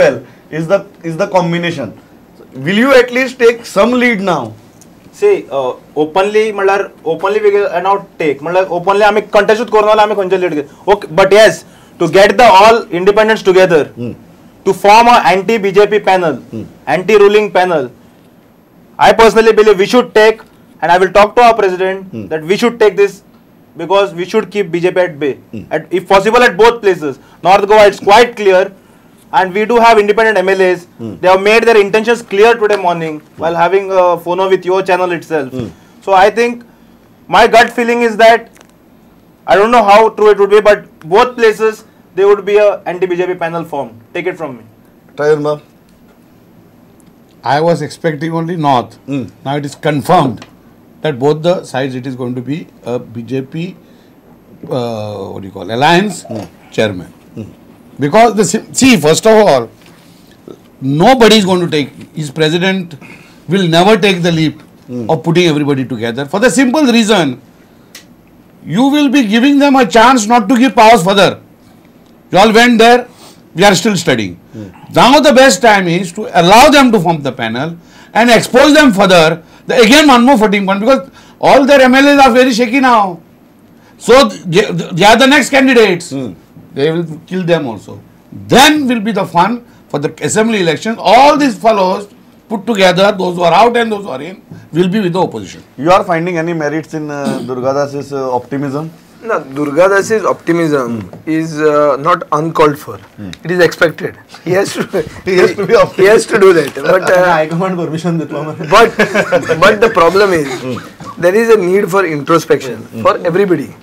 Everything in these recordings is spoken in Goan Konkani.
well is the combination. Will you at least take some lead now? See, openly म्हणल्यार openly we not take म्हणल्यार ओपनली आमी कंटेस्टूच करूं जाल्यार आमी खंयचे lead. Okay, but yes, to get the all independents together to form a anti BJP panel, anti ruling panel, I personally believe we should take, and I will talk to our president that we should take this, because we should keep BJP at bay, at, if possible at both places. North Goa, it's quite clear, and we do have independent MLAs. They have made their intentions clear today morning while having a phono with your channel itself. So I think my gut feeling is that, I don't know how true it would be, but both places there would be a anti-BJP panel formed. Take it from me. Trajan. I was expecting only North. Now it is confirmed that both the sides it is going to be a BJP, what do you call, alliance chairman. Because the see, first of all, nobody is going to take, his president will never take the leap of putting everybody together, for the simple reason, you will be giving them a chance not to give powers further. You all went there, we are still studying. Now the best time is to allow them to form the panel and expose them further. The, again one more footing point, because all their MLAs are very shaky now. So they are the next candidates. They will kill them also. Then will be the fun for the assembly election. All these fellows put together, those who are out and those who are in, will be with the opposition. You are finding any merits in Durgadas's optimism? No, Durgadas's optimism is not uncalled for. It is expected. He has to. He has to be optimistic. He has to do that. But I command permission. But the problem is there is a need for introspection for everybody,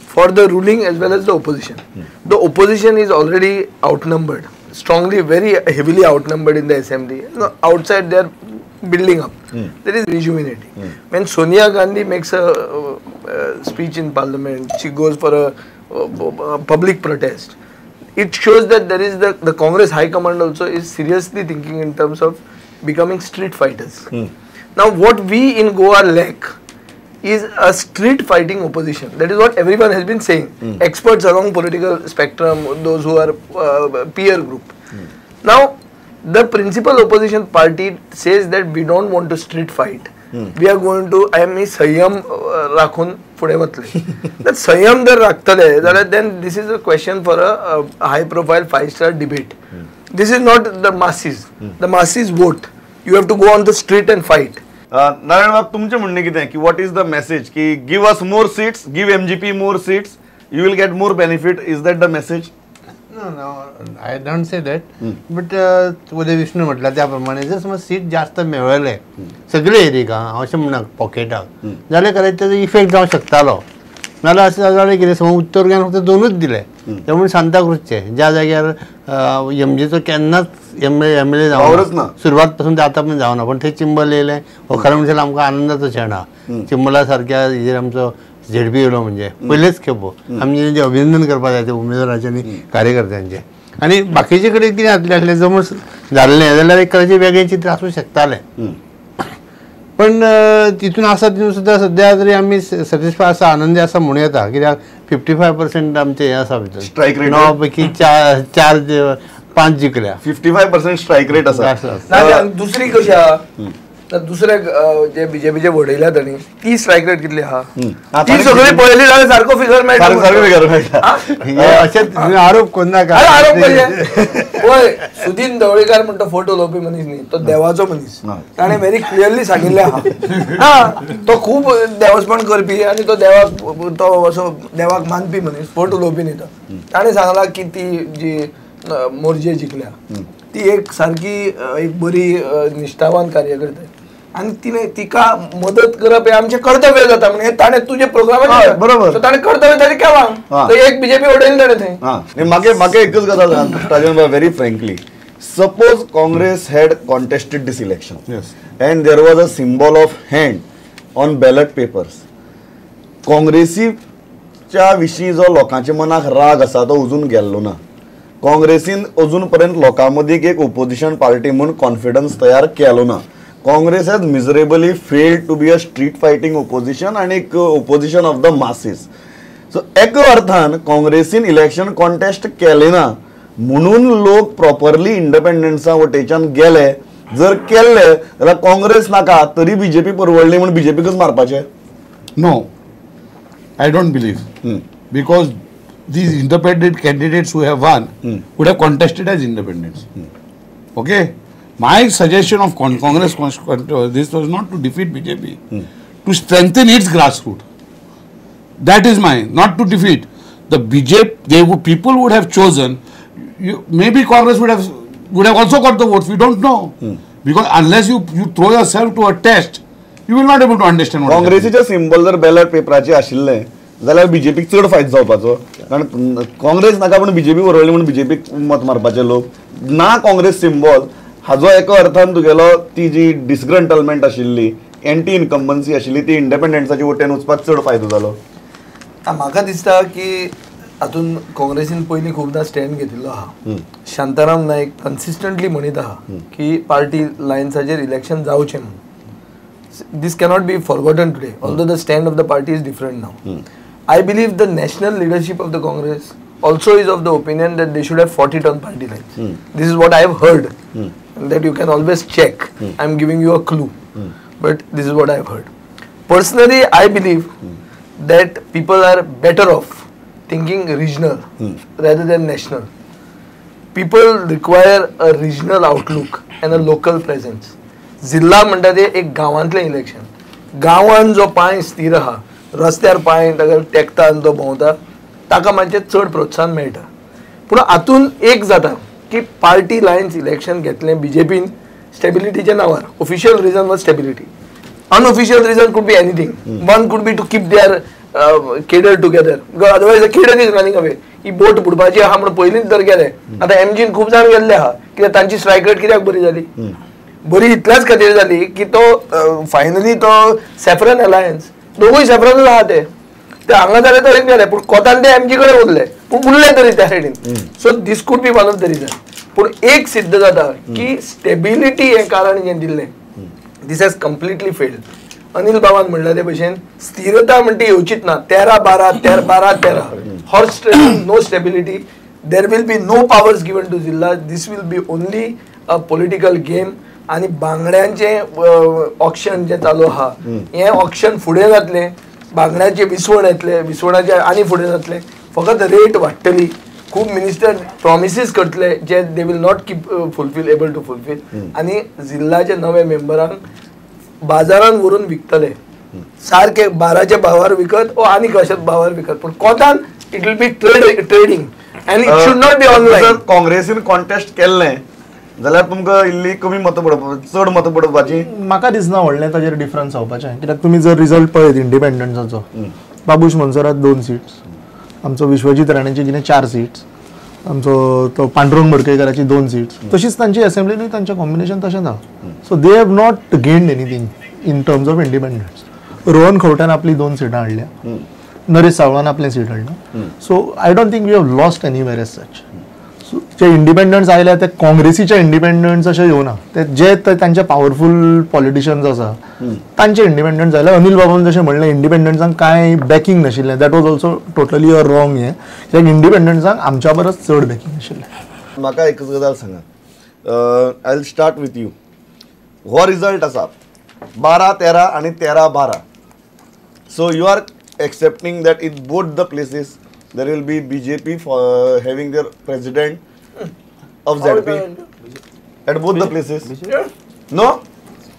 for the ruling as well as the opposition. The opposition is already outnumbered, strongly, very heavily outnumbered in the assembly. No, outside they are building up. There is rejuvenating. When Sonia Gandhi makes a speech in parliament, she goes for a public protest. It shows that there is the Congress High Command also is seriously thinking in terms of becoming street fighters. Now what we in Goa lack is a street fighting opposition. That is what everyone has been saying. Experts along political spectrum, those who are peer group. Now, the principal opposition party says that we don't want to street fight. We are going to, I mean, संयम राखून फुडें वतले. That संयम जर राखतले जाल्यार then this is a question for a high profile 5-star debate. This is not the masses. The masses vote. You have to go on the street and fight. Narayan बाब, तुमचें म्हणणें कितें की what is the message की give us more seats, give MGP more seats, you will get more benefit, is that the message? No, no, I don't say that. But Uday Vishnu म्हटला त्या प्रमाणे जर समज सीट जास्त मेळले सगळे एरिका, हांव अशें म्हणना पॉकेटाक, जाल्यार कदाचित तेजो इफेक्ट जावंक शकतालो. नाल्यार अशें जालें कितें, समज उत्तर गोंयान फक्त 2च दिले, ते म्हण सांताक्रूजचे ज्या जाग्यार एमजीचो केन्नाच एम एल ए जावना, सुरवात पासून ते आतां पण जावना, पण थंय चिंबल येयलें हो खरें म्हणजे आमकां आनंदाचो क्षण आहा. चिंबला सारक्या हेजेर आमचो झेडपी येयलो म्हणजे पयलेच खेपो आमी तेंचें अभिनंदन करपाक जाय ते उमेदवाराचें आनी कार्यकर्त्यांचें. आनी बाकीचे कडेन कितें जातलें आसलें, जमज जाल्लें जाल्यार एक कदाचित वेगळें चित्र आसूं शकतालें. पण तितून आसा तितून सुद्दां सद्या तरी आमी सॅटिस्फाय आसा, आनंदी आसा म्हणूं येता. कित्याक 55% आमचें हें आसा भितर, स्ट्रायक रेट 9 पैकी 4 5 जिखल्या, 55% स्ट्रायक रेट आसा. दुसरी कशी आहा, दुसरे जे बीजेपीचे वडयल्या तांणी ती स्ट्रायक रेट कितली आहा ती सगळी पळयली जाल्यार सारको फिगर मेळटा, सारको फिगर मेळटा. अशें आरोप करनाका. आरोप कशे? पळय, सुदीन ढवळीकार म्हणटा फोटो उलोवपी मनीस न्ही, तो देवाचो मनीस. ताणें व्हेरी क्लियरली सांगिल्लें आहा, तो खूब देवस्पण करपी आनी तो देवाक, तो असो देवाक मानपी मनीस, फोटो उलोवपी न्ही तो. ताणें सांगलां की ती जी मोर्जे जिखल्या ती एक सारकी एक बरी निश्ठावान कार्यकर्ते आनी तिणें तिका मदत करप हें आमचें कर्तव्य जाता. म्हणजे ताणें तुजे प्रोग्रामाचेर बरोबर ताणें कर्तव्य ताणें केलां, एक बीजेपी उडयली ताणें थंय. म्हाका एकच गजाल सांग, very frankly, suppose Congress had contested this election and there was a symbol of hand on ballot papers, काँग्रेसीच्या विशीं जो लोकांच्या मनाक राग आसा तो अजून गेल्लो ना. काँग्रेसीन अजून पर्यंत लोकां मदीं एक ओपोजिशन पार्टी म्हूण कॉन्फिडन्स तयार केलो ना. Congress has miserably failed to be a street fighting opposition आनी एक opposition of the masses. So एका अर्थान काँग्रेसीन इलेक्शन कॉन्टेस्ट केलें ना म्हणून लोक प्रॉपरली इंडिपेंडन्सा वटेच्यान गेले. जर केल्ले जाल्यार काँग्रेस नाका तरी बीजेपी परवडली म्हणून बीजेपीकच मारपाचें. No, I don't believe, because these independent candidates who have won would have contested as independents. Okay, my suggestion of Congress, this was not to defeat BJP, to strengthen its grassroots. That is mine, not to defeat the BJP. People would have chosen. Maybe Congress would have also got the votes. We don't know, because unless you throw yourself to a test, you will not able to understand. काँग्रेसीचे symbol जर बॅलट पेपराचे आशिल्ले जाल्यार बीजेपीक चड फायदो जावपाचो, कारण काँग्रेस नाका पण बीजेपी बरोवली म्हणून बीजेपीक मत मारपाचे लोक ना. काँग्रेस सिंबॉल हाजो एका अर्थान तुगेलो ती जी डिसग्रंटलमेंट आशिल्ली, एंटी इनकम्बन्सी आशिल्ली, ती इंडिपेंडन्साची वटेन वचपाक चड फायदो जालो. म्हाका दिसता की हातून काँग्रेसीन पयलीं खुबदां स्टँड घेतिल्लो आहा. शांताराम नायक कन्सिस्टंटली म्हणीत आहा की पार्टी लायन्साचेर इलेक्शन जावचें म्हणून. This cannot be forgotten today, although the stand of the party is different now. I believe the national leadership of the Congress also is of the opinion that they should have fought it on party lines. This is what I have heard, and that you can always check. I am giving you a clue, but this is what I have heard. Personally, I believe that people are better off thinking regional rather than national. People require a regional outlook and a local presence. जिल्हा म्हणटा ते एक गांवांतलें इलेक्शन. गांवान जो पांय स्थिर आहा, रस्त्यार पांय ताका टेकता आनी तो भोंवता, ताका मातशें चड प्रोत्साहन मेळटा. पूण हातून एक जाता की पार्टी लायन्स इलेक्शन घेतलें बीजेपीन स्टेबिलिटीच्या नांवार. Official reason was stability, unofficial reason could be anything. One could be to keep their cadre together, because otherwise the cadre is running away. ही बोट बुडपाची आहा म्हणून पयलींच तर गेले. आतां एमजीन खूब जाण गेल्ले आहा, कित्याक तांची स्ट्रायक रेट कित्याक बरी जाली? बरी इतल्याच खातीर जाली की तो फायनली तो सॅफ्रन अलायन्स, दोगूय सॅफ्रनूच आहा ते हांगा जाले तरी गेले, पूण कोतान ते एमजी कडेन उरले, पूण उरले तरी त्या सायडीन. So this could be one of the reason. पूण एक सिद्ध जाता की स्टेबिलिटी हें कारण जें दिल्लें, this has completely failed. Anil बाबान म्हणलें ते भशेन स्थिरता म्हणटी येवचीच ना. 13-12 13-12 13 horse trading, no stability, there will be no powers given to जिल्हा. This will be only a political game. आनी बांगड्यांचें ऑक्शन जें चालू आहा, हें ऑक्शन फुडें जातलें, बांगड्याचें विसवण येतलें, विसवणाचें आनी फुडें जातलें, फकत रेट वाडटली. खूब मिनिस्टर प्रॉमिसीस करतले जे they will not keep fulfil, able to fulfil. आनी जिल्ल्याचे नवे मेंबरांक बाजारान व्हरून विकतले, सारके 12च्या भावार विकत ओ आनी कशे भावार विकत, पूण कोतान it will be trading and it should not be online. जर काँग्रेसीन कॉन्टेस्ट केल्लें जाल्यार तुमकां इल्ली कमी मतां पडपा, चड मतां पडपाची म्हाका दिसना व्हडलें ताजेर डिफरन्स जावपाचें. कित्याक तुमी जर रिजल्ट पळयत इंडिपेंडन्साचो, बाबूश मोन्सेरात 2 सीट्स, आमचो विश्वजीत राणेची कितें 4 सीट्स, आमचो तो पांडुरंग मडकयकाराची 2 सीट्स, तशीच तांची असेंब्लीनूय तांचें कॉम्बिनेशन तशेंच आहा. So they have not gained anything in terms of independence. Rohan खवट्यान आपली 2 सिटां हाडल्या, नरेश सावळान आपलें सीट हाडलां. So I don't think we have lost anywhere as such. J independence आयल्या ते काँग्रेसीचे इंडिपेंडन्स अशें येवना, ते जे तांचे पावरफूल पॉलिटिशियन्स आसा तांचे इंडिपेंडन्स आयले. अनिल बाबान जशें म्हणलें इंडिपेंडन्सांक कांय बॅकिंग नाशिल्लें, that was also totally a wrong. हें कित्याक इंडिपेंडन्सांक आमच्या परस चड बॅकिंग आशिल्लें. म्हाका एकच गजाल सांगा, I will start with you. हो रिजल्ट आसा 12-13 आनी 13-12. So you are accepting that in both the places there will be BJP for having their president of ZP at both the places. Yeah. No?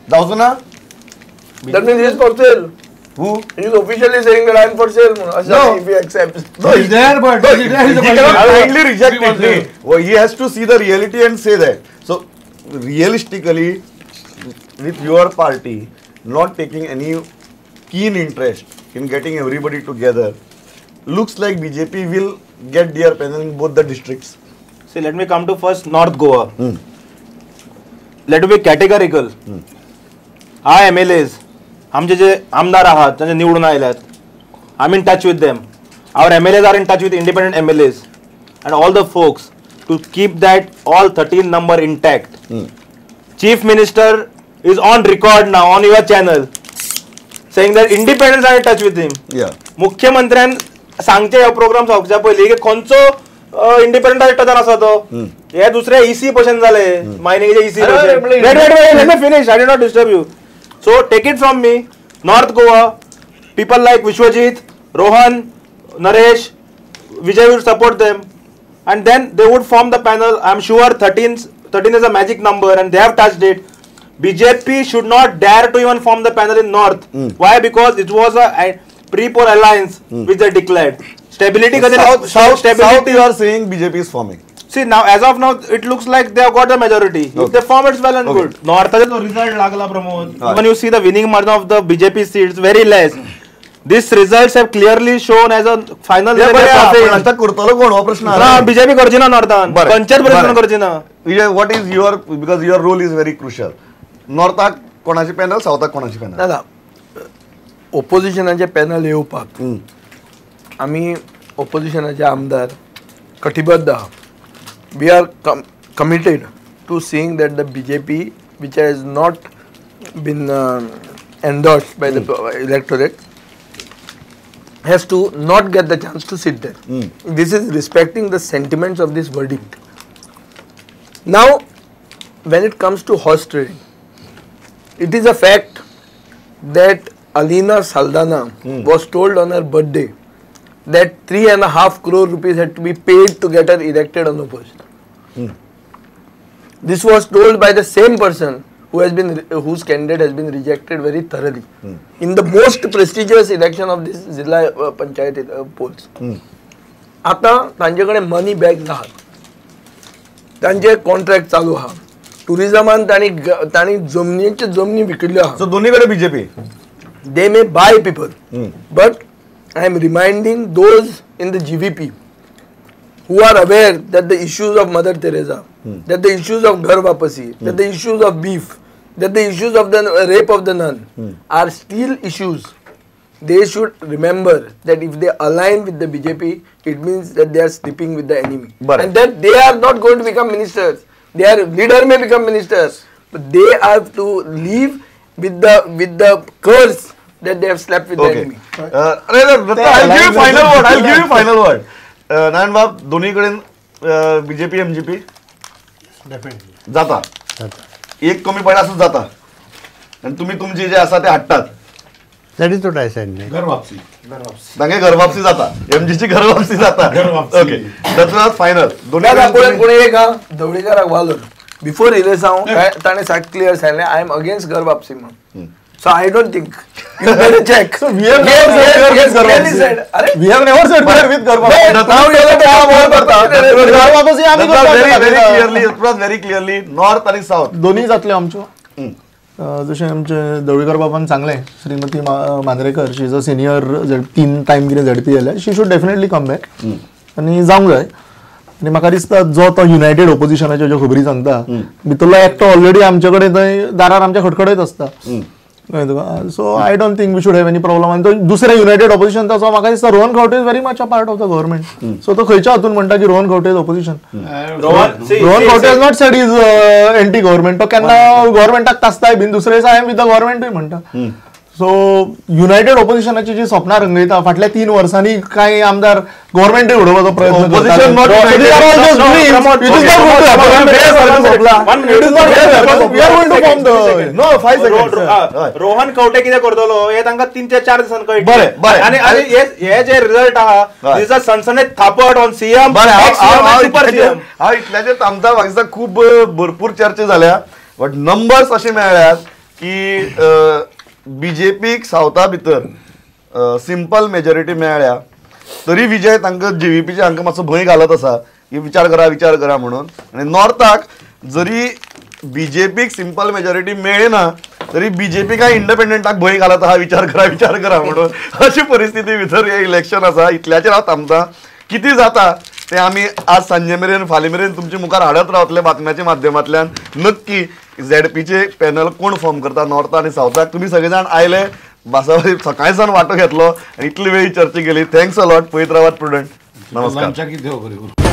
Dausana? That means he is for sale. Who? He is officially saying that I am for sale. No. If he accepts. No, he is there, but no, he cannot kindly reject it. Well, he has to see the reality and say that. So, realistically, with your party not taking any keen interest in getting everybody together, looks like BJP will get their panel in both the districts. See, let me come to first North Goa. Let me be categorical. Our MLAs, आमचे जे आमदार आहात तांचे निवडून आयल्यात, I am in touch with them. Our MLAs are in touch with independent MLAs and all the folks to keep that all 13 number intact. Chief Minister is on record now on your channel saying that independents are in touch with him. Yeah. मुख्यमंत्र्यान सांगचे ह्या प्रोग्राम जावच्या पयलीं की खंयचो इंडिपेंडंट टचान आसा तो. हे दुसरे ईसी भशेन जाले, मायनिंगेचे ईसी भशेन. Wait wait wait, let me finish, I did not disturb you. So take it from me, North Goa people like Vishwajit, Rohan, Naresh, Vijay will support them and then they would form the panel. I am sure 13 is a magic number and they have touched it. BJP should not dare to even form the panel in North. Why? Because it was a pre-poll alliance which they declared. Stability. South, stability. You are saying BJP is forming. See now, as of now, it looks like they have got the majority. Okay. If they form, it's well and good. North has result lagla Pramod. When you see the winning margin of the BJP seats, very less. These results have clearly shown as a final. आता करतलो कोण हो प्रश्न. बीजेपी करची ना नॉर्थान, पंचायत परिषद करची ना. Vijay, what is your, because your role is very crucial. नॉर्थाक कोणाची पॅनल, सावथाक कोणाची पॅनल? ना ओपोजिशनाचे पॅनल येवपाक आमी ओपोजिशनाचे आमदार कटिबद्ध आहा. We are committed to seeing that the BJP, which has not been endorsed by the electorate, has to not get the chance to sit there. This is respecting the sentiments of this verdict. Now, when it comes to horse trading, it is a fact that Alina Saldana was told on her birthday that 3.5 crore rupees had to be paid to get her elected on the post. This was told by the same person who has been, whose candidate has been rejected very thoroughly in the most prestigious election of this Zilla Panchayat polls. आता तांचे कडेन मनी बॅग आहात, तांचे कॉन्ट्रॅक्ट चालू आहा, टुरिजमान तांणी तांणी जमनीचे जमनी विकिल्ल्यो आहा. सो दोन्ही कडेन BJP. They may buy people, but I am reminding those in the GVP who are aware that the issues of Mother Teresa, that the issues of Ghar Wapasi, that the issues of beef, that the issues of the rape of the nun are still issues. They should remember that if they align with the BJP, it means that they are sleeping with the enemy. And that they are not going to become ministers. Their leader may become ministers, but they have to leave with the curse that they have slept with the enemy. I'll give you final word. I'll give you final word. Narayan बाब, दोन्ही कडेन बीजेपी एमजीपी डेफिनेटली जाता, एक कमी पडला असं जाता आणि तुम्ही तुमचे जे आसा ते हाडटात. That is what I said. घर वापसी, तांगे घर वापसी जाता, एमजीची घर वापसी जाता. Okay, that's final. दोन्ही कोणी एक धवळीकाराक वालोर बिफोर इलेसांव ताणें सात क्लियर सांगलें, I am against घर वापसी म्हणून. So I don't think you better check. So we have never said we are with Ghar Wapsi. We have never said we are with Ghar Wapsi. Now you are Ghar Wapsi आमी very very clearly, it was very clearly north आणि साउथ दोन्ही जातले आमच्यो. जशें आमचे धवळीकर बाबान सांगलें, Shrimati Mandrekar, she is a senior, 3 time कितें झेडपी जाल्या, she should definitely come back आनी जावंक जाय. आनी म्हाका दिसता जो तो युनायटेड ओपोजिशनाच्यो ज्यो खबरी सांगता भितरलो एकटो ऑलरेडी आमचे कडेन थंय दारार आमच्या खटखडत आसता. So I don't think we should have any problem. आनी तो दुसरें युनायटेड ऑपोजिशन ताचो म्हाका दिसता Rohan Khaunte is very much a part of the government. So तो खंयच्या हातून म्हणटा की Rohan Khaunte is opposition. Rohan Khaunte is not said is anti government. तो केन्ना गव्हर्मेंटाक तासताय बीन, दुसरे दिसा I am with the गव्हर्मेंटूय म्हणटा. सो युनायटेड ऑपोजिशनाची जी स्वप्नां रंगयता फाटल्या 3 वर्सांनी कांय आमदार गव्हर्मेंटूय उडोवपाचो प्रयत्न करता. रोहन खंवटे कितें करतलो हे तांकां 3 ते 4 दिसांनी कळटलें. आनी हे जे रिजल्ट आहा this a सनसनीत थापट ऑन सीएम. हांव इतल्याचेर थांबता. म्हाका खूब भरपूर चर्चा जाल्या, बट नंबर्स अशे मेळ्ळ्यात की बीजेपीक सावथा भितर सिंपल मेजॉरिटी मेळ्ळ्या तरी विजय तांकां जीव्हीपीचे हांकां मातसो भंय घालत आसा की विचार करा विचार करा म्हणून. आनी नॉर्थाक जरी बीजेपीक सिंपल मेजॉरिटी मेळ्ळी ना तरी बीजेपी काय इंडिपेंडंटाक भंय घालत आहा विचार करा विचार करा म्हणून. अशी परिस्थिती भितर हे इलेक्शन आसा. इतल्याचेर हांव थांबता. कितें जाता ते आमी आज सांजे मेरेन फाल्यां मेरेन तुमचे मुखार हाडत रावतले बातम्याच्या माध्यमांतल्यान. नक्की झेडपीचे पॅनल कोण फॉर्म करता नॉर्थ आनी सावथाक. तुमी सगळे जाण आयले, बासाबारी सकाळी सावन वांटो घेतलो आनी इतली वेळ चर्चा केली. Thanks a lot. पळयत रावात प्रुडंट. नमस्कार.